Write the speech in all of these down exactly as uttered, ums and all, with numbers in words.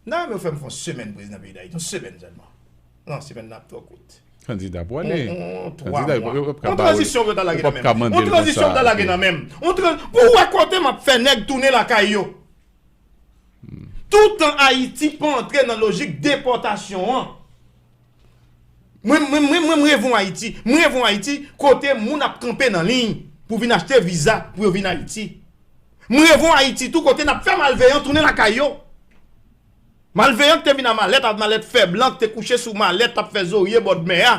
N a renmen w fè m fè yon semèn prezidan peyi Dayiti, yon semèn sèlman. Non, semèn nan ap twò kout. Kandida pou ane. On, on, on twa mwa. Kandida, yo p ap ka ba w l. On tranzisyon pou yo ta lage nan men m. On tranzisyon pou yo ta lage nan men m. On tran-, pou w wè kote m ap fè nèg tounen lakay yo. Toutan Ayiti pa antre nan lojik depòtasyon an. Mwen, mwen, mwen, mwen, mwen reve yon Ayiti. Mwen reve yon Ayiti kote moun ap kanpe nan liy pou vin achte viza pou yo vin Ayiti. Mwen reve yon Ayiti tou kote n ap fè malveyan tounen lakay yo. Malveyan ki te vin a malèt, a malèt fè blan, ki te kouche sou malèt, t ap fè zorye bòdmè a,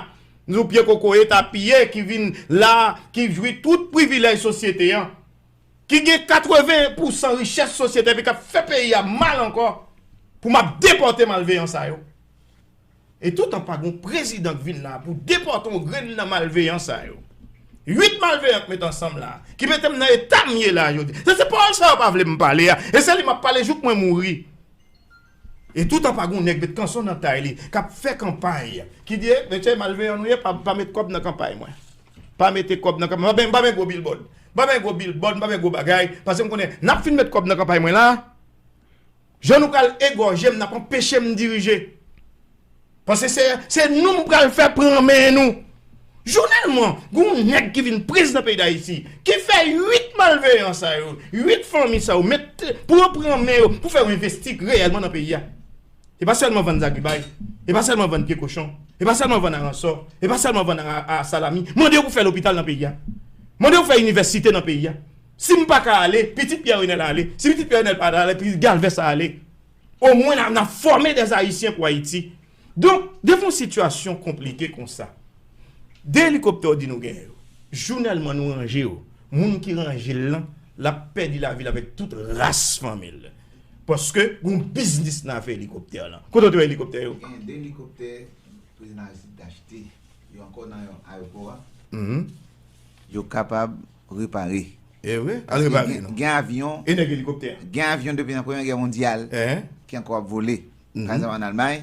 sou pye kokoye, tapiye, ki vin la, ki jwi tout privilèj sosyete an, ki gen katreven pousan richès sosyete, epi k ap fè peyi a mal ankò, pou m ap depòte malveyan sa yo. E toutan pa gen yon prezidan k vin la pou depòte yon grenn nan malveyan sa yo. Uit malveyan k met ansanm la, ki mete m nan eta m ye la jodi. Se, se pawòl sa yo pa vle m pale a. E se li m ap pale jouk mwen mouri. E toutan pa gen yon nèg met kanson nan tay li, k ap fè kanpay, ki di, "E, mesye, malveyan nou ye, pa, pa met kòb nan kanpay mwen. Pa mete kòb nan kanpay mwen. Pa bay, pa bay gwo bilbòd. Pa bay gwo bilbòd, pa bay gwo bagay. Paske m konnen, n ap fin met kòb nan kanpay mwen la, jan nou pral egòje m, n ap anpeche m dirije. Paske se, se nou m pral fè pran men nou." Jounèlman, gen yon nèg ki vin prezidan peyi Dayiti, ki fè uit malveyan sa yo, uit fanmi sa yo, met pou yo pran men yo, pou fè yo envesti reyèlman nan peyi a. E pa sèlman vann zagribay, e pa sèlman vann pye kochon, e pa sèlman vann aransò, e pa sèlman vann a, a salami. Mande yo pou fè lopital nan peyi a. Mande yo pou fè inivèsite nan peyi a. Si m pa ka ale, pitit Pierre Renel ale. Si pitit Pierre Renel pa ale, pitit Galvez a ale. Omwen n a, n a fòme dè Ayisyen pou Ayiti. Donk, devan yon sitiyasyon konplike konsa, de elikoptè w di nou genyen yo, jounèlman nou ranje yo, moun ki ranje l lan, l ap pèdi lavi l avèk tout ras fanmi l. Paske gen yon biznis nan afè elikoptè lan. Kote w te wè elikoptè yo? Gen de elikoptè prezidan Aristide te achte. Yo ankò nan yon ayewopò a. Mhm. Yo kapab repare. E wi, al repare non. Paske gen, gen avyon, e nèg elikoptè a? Gen avyon depi nan Premyè Gè Mondyal, ehe, ki ankò ap vole. Mhm. Pa egzanp, ann Almay,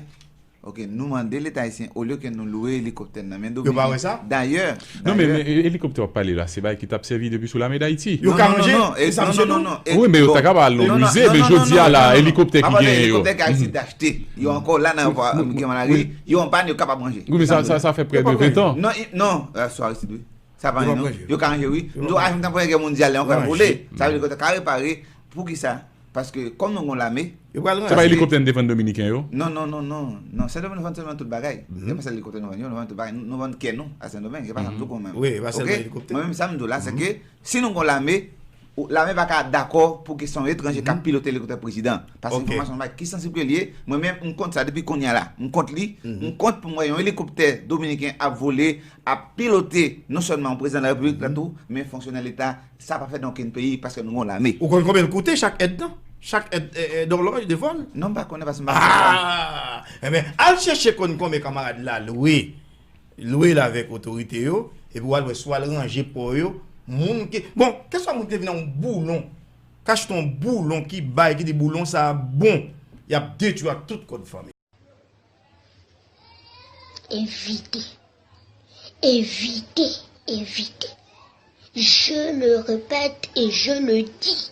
oke, nou mande Leta ayisyen, olye ke nou lwe elikoptè nan men Dominik. Yo pa wè sa? Dayè, non, men, dayè, men, e, elikoptè w ap pale la, se bagay ki t ap sèvi depi sou lame Dayiti. Yo ka ranje? Non, non, non, non, e, non, non, non, non, e, wi, men yo ta ka ba al nan yon mize, men jodi a la, elikoptè ki gen yo. Pa pale elikoptè, elikoptè ke Aristide te achte. Yo ankò la nan, wi, wi, wi, gen malari, wi, yo an pàn, yo kapab ranje. Wi, men sa, sa, sa fè prè de ven tan. Non, i, non, euh, sou Aristide, wi. Sa pa anyen, non. Yo ka ranje, wi. M di w, ajan nan Premyè Gè Mondyal, yo ankò vole. Sa vle di ke yo ka repare. Poukisa? Paske, kòm nou gon lame, yo pral ranje. Se pa elikoptè n te vann Dominiken yo? Non, non, non, non. Non, Sendomeng nou vann sèlman tout bagay. Mhm. Se pa sèl elikoptè nou vann yo, nou vann tout bagay. Nou, nou vann kè nou a Sendomeng. Se pa sa m di w kanmenm. Wi, e pa sèlman elikoptè. Mwen menm, sa m di w la, se ke si nou gon lame, ou, lame pa ka dakò pou ke se yon etranje k ap pilote elikoptè prezidan. Paske enfòmasyon pa ki sansib ke li ye, mwen menm, m kont sa depi kounye a la. M kont li, m kont pou m wè yon elikoptè dominiken ap vole, ap pilote non sèlman yon prezidan de la repiblik la tou, men fonksyonè leta, sa pa fèt nan okenn peyi paske nou gon lame. Ou konn konbyen l koute chak èd tan? Chak èd, e, e, dòlòj de vòl? Non, m pa konnen paske m pa konn sa. Ah! Enben, al chèche konn konbyen kanmarad la lwe. Lwe l avèk otorite yo, epi w al wè swa l ranje pò yo, moun ki, bon, kèlswa moun ki te vin nan yon boulon, k achte yon boulon ki bay, ki di boulon sa a bon, y ap detwi ak tout kòd fanmi. Éviter. Éviter. Éviter. Je le répète et je le dis.